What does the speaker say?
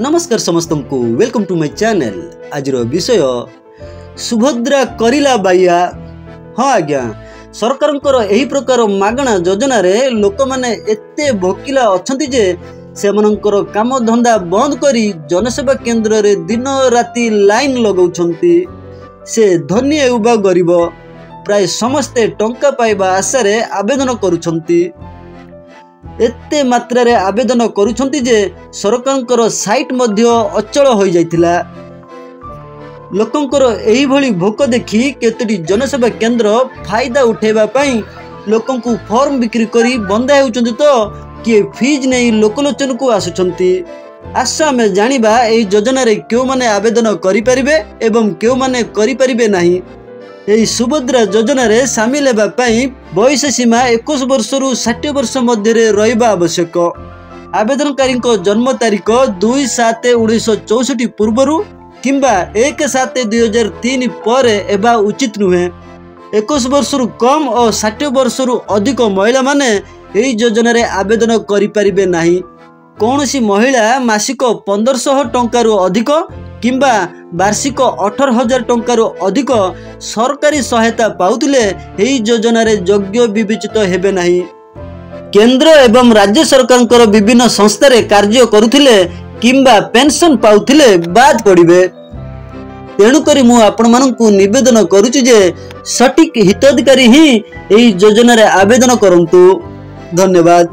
ନମସ୍କାର ସମସ୍ତଙ୍କୁ, welcome to my channel. ଆଜିର ବିଷୟ ସୁଭଦ୍ରା କରିଲା ବାଇଆ। ହଁ ଆଜ୍ଞା, ସରକାରଙ୍କର ଏହି ପ୍ରକାର ମାଗଣା ଯୋଜନାରେ ଲୋକମାନେ ଏତେ ଭୋକିଲା ଅଛନ୍ତି ଯେ ସେମାନଙ୍କର କାମଧନ୍ଦା ବନ୍ଦ କରି ଜନସେବା କେନ୍ଦ୍ରରେ ଦିନ ରାତି ଲାଇନ୍ ଲଗାଉଛନ୍ତି। ସେ ଧନୀ ହେଉ ବା ଗରିବ, ପ୍ରାୟ ସମସ୍ତେ ଟଙ୍କା ପାଇବା ଆଶାରେ ଆବେଦନ କରୁଛନ୍ତି। ଏତେ ମାତ୍ରାରେ ଆବେଦନ କରୁଛନ୍ତି ଯେ ସରକାରଙ୍କର ସାଇଟ୍ ମଧ୍ୟ ଅଚଳ ହୋଇଯାଇଥିଲା। ଲୋକଙ୍କର ଏହିଭଳି ଭୋକ ଦେଖି କେତୋଟି ଜନସେବା କେନ୍ଦ୍ର ଫାଇଦା ଉଠାଇବା ପାଇଁ ଲୋକଙ୍କୁ ଫର୍ମ ବିକ୍ରି କରି ବନ୍ଧା ହେଉଛନ୍ତି ତ କିଏ ଫିଜ୍ ନେଇ ଲୋକଲୋଚନକୁ ଆସୁଛନ୍ତି। ଆସ ଆମେ ଜାଣିବା ଏହି ଯୋଜନାରେ କେଉଁମାନେ ଆବେଦନ କରିପାରିବେ ଏବଂ କେଉଁମାନେ କରିପାରିବେ ନାହିଁ। ଏହି ସୁଭଦ୍ରା ଯୋଜନାରେ ସାମିଲ ହେବା ପାଇଁ ବୟସ ସୀମା 21 ବର୍ଷରୁ 60 ବର୍ଷ ମଧ୍ୟରେ ରହିବା ଆବଶ୍ୟକ। ଆବେଦନକାରୀଙ୍କ ଜନ୍ମ ତାରିଖ 2/7/1964 ପୂର୍ବରୁ କିମ୍ବା 1/7/2003 ପରେ ହେବା ଉଚିତ ନୁହେଁ। 21 ବର୍ଷରୁ କମ୍ ଓ 60 ବର୍ଷରୁ ଅଧିକ ମହିଳାମାନେ ଏହି ଯୋଜନାରେ ଆବେଦନ କରିପାରିବେ ନାହିଁ। କୌଣସି ମହିଳା ମାସିକ 1500 ଟଙ୍କାରୁ ଅଧିକ କିମ୍ବା ବାର୍ଷିକ 18,000 ଟଙ୍କାରୁ ଅଧିକ ସରକାରୀ ସହାୟତା ପାଉଥିଲେ ଏହି ଯୋଜନାରେ ଯୋଗ୍ୟ ବିବେଚିତ ହେବେ ନାହିଁ। କେନ୍ଦ୍ର ଏବଂ ରାଜ୍ୟ ସରକାରଙ୍କର ବିଭିନ୍ନ ସଂସ୍ଥାରେ କାର୍ଯ୍ୟ କରୁଥିଲେ କିମ୍ବା ପେନ୍ସନ୍ ପାଉଥିଲେ ବାଦ୍ ପଡ଼ିବେ। ତେଣୁକରି ମୁଁ ଆପଣମାନଙ୍କୁ ନିବେଦନ କରୁଛି ଯେ ସଠିକ୍ ହିତାଧିକାରୀ ହିଁ ଏହି ଯୋଜନାରେ ଆବେଦନ କରନ୍ତୁ। ଧନ୍ୟବାଦ।